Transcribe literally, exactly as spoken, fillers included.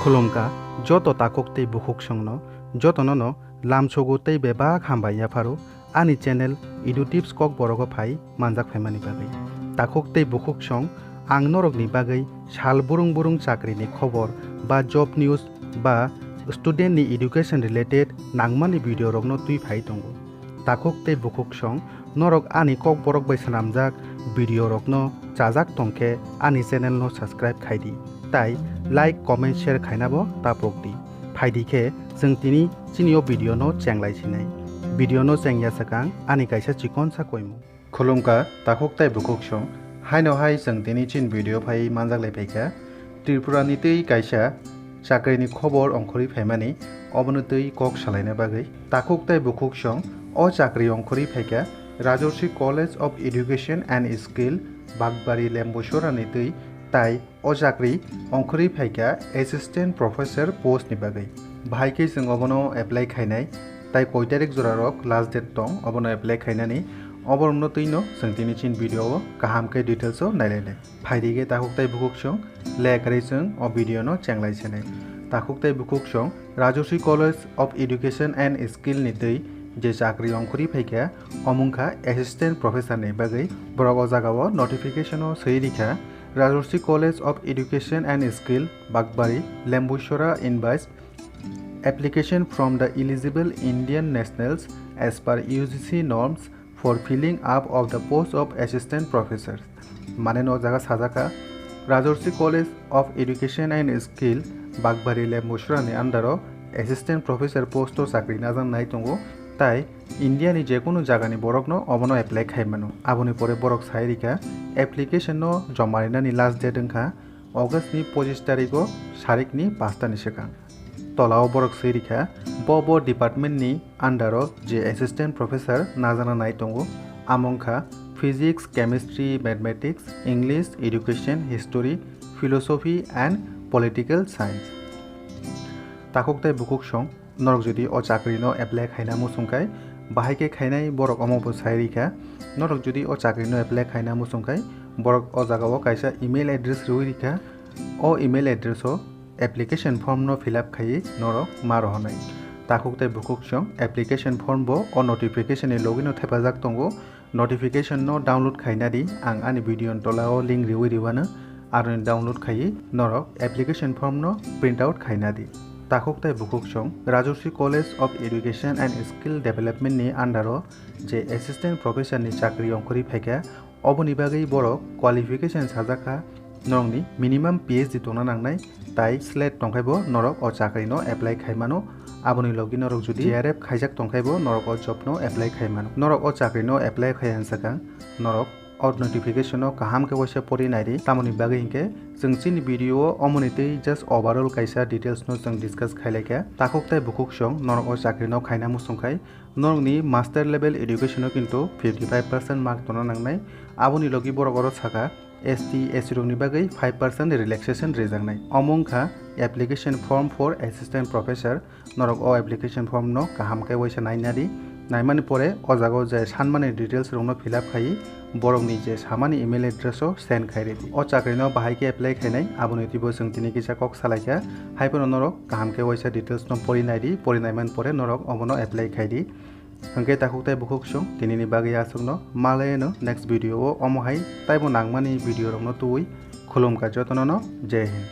Khulumkha joto takhuk tei bukhuksongno, jotono no lamsogo tei bebak hambai yapharo ani channel Edu Tips Kokborok o phai manjak phaimani bagwi. Takhuk tei bukhuksong, ang norokni bagwi sal burung burung chakrini khobor ba job news ba student ni education related nangmani video rokno twi phai tongo. Takhuk tei bukhuksong, norok ani Kokborok bai swnamjak video rokno chajak tongkhe ani channel no subscribe khaidi, tai like, comment, share khainabo tapokdi. Phaidi khe chwng tini chini o video no chenglai sinai. Video no chengya swkang ani kaisa chikonsa koimung. Khulumkha takhuk tei bukhuksong, haino hai chwng tini chini video phai manjak lai phaikha. Tripura ni twi kaisa chakrini khobor ongkhorwi phaimani, obono twi kok salaina bagwi. Takhuk tei bukhuksong, o chakri ongkhorwi phaikha Rajarshi College of Education and Skill, Bakbari, Lembusora ni twi, tai o chakri ongkhorwi phaikha Assistant Professor post ni bagwi. Bahai khe chwng obono apply khainai, tai koi tarik jora rok last date tong obono apply khainani, oborokno twino chwng tini chini video o kaham khe details o nailainai. Phaidi khe takhuk tei bukhuksong, le kwrwi chwng o video no chenglai sinai. Takhuk tei bukhuksong, Rajarshi College of Education and Skill ni twi je chakri ongkhorwi phaikha, omungkha Assistant Professor ni bagwi. Borok o jagao notification o swi rikha, Rajarshi College of Education and Skill, Bakbari, Lembusora invites application from the eligible Indian nationals as per U G C norms for filling up of the post of assistant professors. Mane no jaga sajaka, Rajarshi College of Education and Skill, Bakbari, Lembusora ni under o assistant professor post o chakri najaknai tongo, tai India ni jekunu jagani borokno obono apply khai mano. Aboni pore borok sai rikha, application no joma rinani last date wngkha August ni pochish tarikh o sarik ni pasta ni swkang. Tola o borok swi rikha, bo bo department ni under o je assistant professor najana nai tongo, amo wngkha Physics, Chemistry, Mathematics, English, Education, History, Philosophy and Political Science. Takhuk tei bukhuksong, norok jodi o chakri no apply khaina muchung khai, bahai khe khainai borok omo bo sai rikha. Norok jodi o chakri no apply khaina muchung khai, borok o jaga o kaisa email address rwi rikha. O email address o application form no fill up khaiwi norok ma rohornai. Takhuk tei bukhuksong, application form bo o notification ni logi no thepajak tongo. Notification no download khaina di, ang ani video ni tola o link riwi riwano, aroni download khaiwi norok application form no print out khaina di. Takhuk tei bukhuksong, Rajarshi College of Education and Skill Development ni under o je assistant professor ni chakri ongkhorwi phaikha, oboni bagwi borok qualification sajak kha, norokni minimum P H D tongna nangnai, tai slate tongkhai bo norok o chakri no apply khai mano. Aboni logi norok jodi J R F khaijak tongkhai bo norok o job no apply khai mano. Norok o chakri no apply khai han swkang norok o notification no kaham khe waisa pori naidi. Tamoni bagwi hinkhe chwng chini video o omoni twi just overall kaisa details no chwng discuss khai laikha. Takhuk tei bukhuksong, norok o chakri no khaina muchung khai norokni master level education o kintu fifty five percent mark tongna nangnai. Aboni logi borok oro sakha, S T, S C rokni bagwi five percent relaxation rijaknai. Omo wngkha application form for assistant professor. Norok o application form no kaham khe waisa naina di. Naimani pore o jaga o je sanmani details rokno fill up khai borokni je samani email address o send khai ridi. O chakri no bahai khe apply khainai, aboni twibo chwng tini kisa kok salaikha. Haiphano norok kaham khe waisa details no pori naidi, pori naimani pore norok obono apply khaidi. Hwnkhe takhuk tei bukhuksong, tinini bagwi aswkno, malai no next video o omo hai taibo nangmani video rokno tubui. Khulumkha jotono no, Jai Hind.